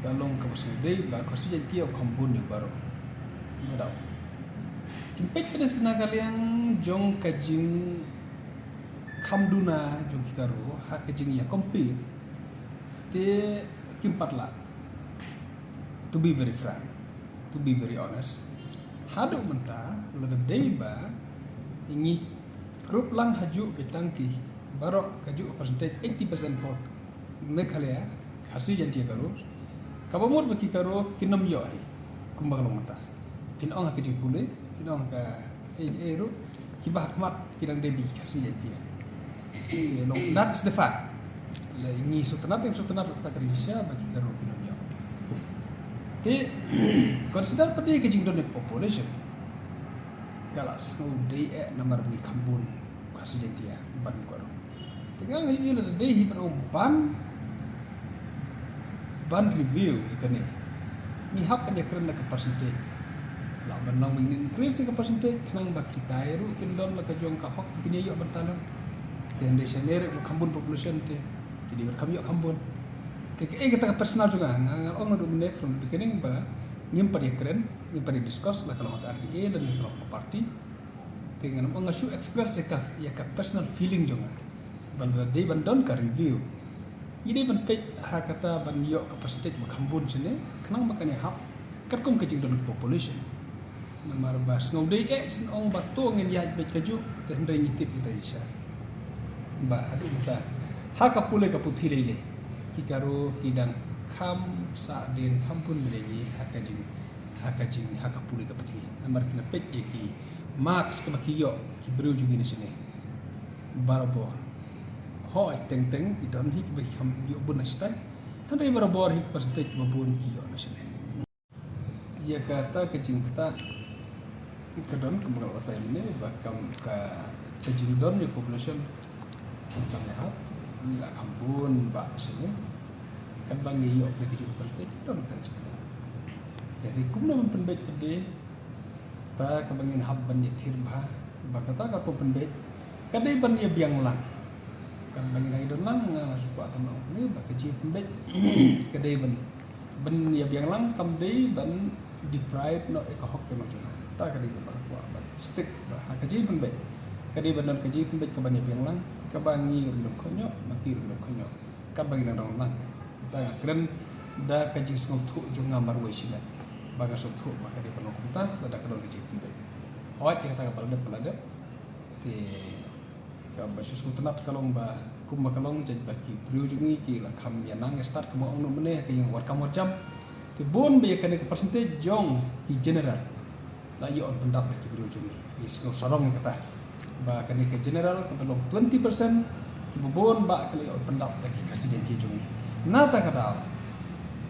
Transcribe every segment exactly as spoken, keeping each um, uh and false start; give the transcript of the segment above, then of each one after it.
Ka long kaba sngewdei ba ka Khasi Jaiñtia u kham bun ïa u Garo. No doubt. Ngin peit pat sa na ka liang jong ka jingkham duna jong ki Garo ha ka jingïa compete. Te kim pat lah. To be very frank, to be very honest, haduh mynta lada dei ba ngi krup lang ha juh ki tang ki baroh ka juh ka percentage eighty percent for Meghalaya, Khasi Jaiñtia Garo, kaba mut ba ki Garo kin ym ïoh hi kumba ka long mynta. Kin ong ha ka jingpule, kin ong ha ka ei ei ruh, kiba ha khmat ki dang dei ba ki Khasi Jaiñtia. Te long, that is the fact. La ngi sngewtynnat, ngi sngewtynnat ruh kata ka dei shisha ba ki Garo kin ym ïoh. Te consider pat de ka jingdon ka population. Ka la sngewdei eh namar ba ngi kham bun Khasi Jaiñtia ban u Garo. Te nga nga ïohi lada dei hi ban ong ban ban review ïa kane. Ngi hap ban ïakren da ka percentage. Lah ban long ba ngin increase ïa ka percentage khnang ba kitai ruh kin don la ka jong ka hok ba kin ïoh ban talent. Te hynrei shane ruh ba kham bun population te ki dei ban kham ïoh kham bun. Te kaei kata ka personal jong nga, nga nga ong naduh mynne from the beginning ba ngim pat ïakren, ngim pat ïa discuss la ka long ka R D A lane ka long ka party. Te ngan ong nga shu express ïa ka, ïa ka personal feeling jong nga. Ban da dei ban don ka review. Ngi dei ban peit ha kata ban ïoh ka percentage ba kham bun shane khnang ba kan ïahap katkum ka jingdon ka population. Namar ba sngewdei eh shen ong ba to ngin ïaid beit ka juh, te hynrei ngi tip ïa ka shisha ba haduh mynta ha ka pule ka puthi lei lei ki Garo ki dang kham sah dien kham bun bad ngi ha ka jing, ha ka jing, ha ka pule ka puthi. Namar phin peit ïa ki marks kaba ki ïoh ki briew jong ngi na shane. Barabor. Hooid, teng teng ki don hi kiba ki kham ïoh bun na shatai. Hynrei barabor hi ka percentage kaba bun ki ïoh na shane. Ïa kata ka jingktah ka don kumba nga la batai mynne ba kam ka, ka jingdon ïa population kam ïahap, ngi la kham bun bah shane. Katba ngi ïoh pyrshah ka jingpynbeit ka don kata ka jingktah. Te hynrei kumno ban pynbeit pat de, kata kaba ngin hap ban ïathir bha ba kata ka rukom pynbeit ka dei ban ïa biang lang. Katba ngi dang ïa don lang, nga shu kwah tam lang ne ba ka jingpynbeit ka dei ban, ban ïa biang lang, kam dei ban deprive noh ïa ka hok ka noh jong nga. Kata ka dei kaba nga kwah ban stick ba ha ka jingpynbeit ka dei ban don ka jingpynbeit kaban ïa biang lang, kaba ngi ruh ngin ym kohnguh, ma ki ruh kin ym kohnguh. Katba ngi dang don lang, kata nga kren da ka jingsngewthuh jong nga marwei shimet, ba nga sngewthuh ba ka dei ban long kumta lada ka don ka jingpynbeit. Hooid, kata kaba la dep ka la dep. Te kaba shu sngewtynnat ka long ba kumba ka long, jait ba ki briew jong ngi ki la kham ïa nang ïa stad, kumba ong noh mynne, ha ka ïing war kam war jam. Te bun ba ïa kane ka percentage jong ki general la ïoh ban pyndap da ki briew jong ngi. Ngi sngew sarong ïa kata ba kane ka general kaba long twenty percent kiba bun ba ki la ïoh ban pyndap da ki Khasi Jaiñtia jong ngi. Nangta ka daw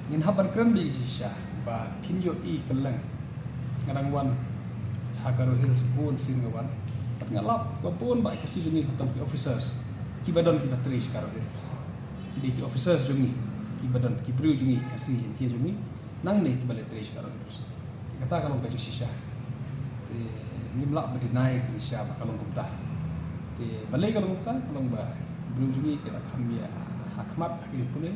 ngin hap ban kren beit shisha ba kin ïohi kylleng. Nga dang wan ha Garo Hills bun sien nga wan, bad nga lap ba bun ba ki Khasi jong ngi khamtam ki officers kiba don kiba trei sha Garo Hills. Ki dei ki officers jong ngi kiba don, ki briew jong ngi Khasi Jaiñtia jong ngi nangne kiba leit trei sha Garo Hills. Te kata ka long ka jingshisha. Te ngim lah ba deny ka jingshisha ba ka long kumta. Te balei ka long kumta? Ka long ba briew jong ngi ki la kham ïa ha khmat ha ka jingpule.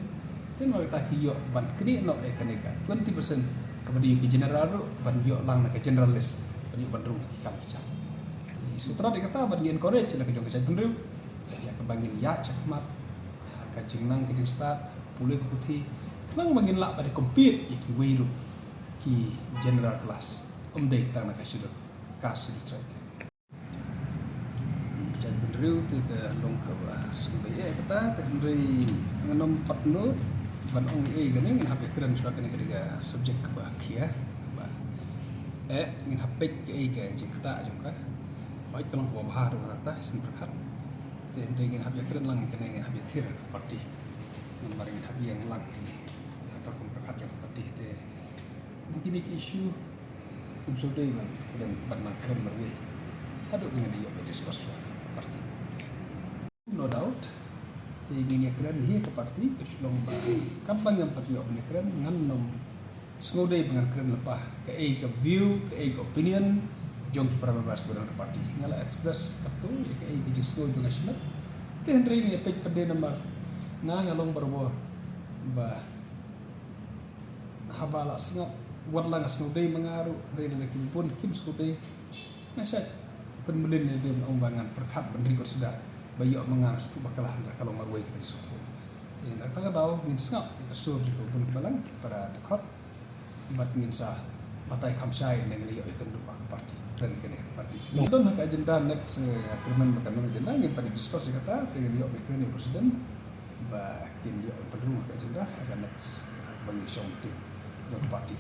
Te namar kata ki ïoh ban knieh noh ïa kane ka twenty percent kaba dei ki general ruh ban ïoh lang na ka general list, ban ïoh ban rung ha ki kam ki jam. Te sngewtynnat ïa kata, bad ngi encourage na ka jong ka jaitbynriew ïa kaba ngin ïaid shakhmat ha ka jingnang ka jingstad, pule ka puthi, khnang ba ngin lah ban compete ïa kiwei ruh ki general class, ym dei tang na ka Scheduled Caste, Scheduled Tribe. Jaitbynriew, te ka long kaba sngewbha ïa kata, te hynrei ngan ym pat nud ban ong ei kane, ngin hap ïa kren shuwa, kane ka dei ka subject kaba khia, kaba eh ngin hap peit kaei ka jingktah jong ka. Hooid, ka long kaba bha ruh kata, shisien pyrkhat. Te hynrei ngin hap ïa kren lang kane, ngin hap ïa thir ka party. Namar ngin hap ïeng lang ha ka rukom pyrkhat jong ka party, te kine ki issue ym shu dei ban kren, ban nang kren marwei haduh ba ngin ïoh ban discuss shuwa ka party. No doubt, te ngin ïa kren hi ka party, ka shu long ba katba ngam pat ïoh ban ïa kren, ngan nym sngewdei ba ngan kren lypa kaei ka view, kaei ka opinion jong ki para members ba don ka party. Nga la express katto ïa kaei ka jingsngew jong nga shimet. Te hynrei ngi ïa peit pat de namar nga, nga long barabor Ba haba la sngap, wat la nga sngewdei ma nga ruh, dei da ki bun kim sngewdei. Nga shait pynmlien ïa lade, ong ba ngan pyrkhat ban reconsider, ba ïoh ma nga sngewthuh bakla, hynrei ka long marwei kata ki sngewthuh. Te na kata ka daw ngin sngap ïa ka sur jong ki bun ki balang, ki para dkhot. Bad ngin sa batai kham shai ne ngin ïoh ïa ka kynduh ha ka party. Kren kane ka party. Ngin don ha ka agenda next, eh, kyrmen ba ka non agenda ngin pan discuss ïa kata, te ngin ïoh ba kren ïa president. Ba kin ïoh pynrung ha ka agenda ha ka next, ha ka ban ïa shong meeting jong ka party.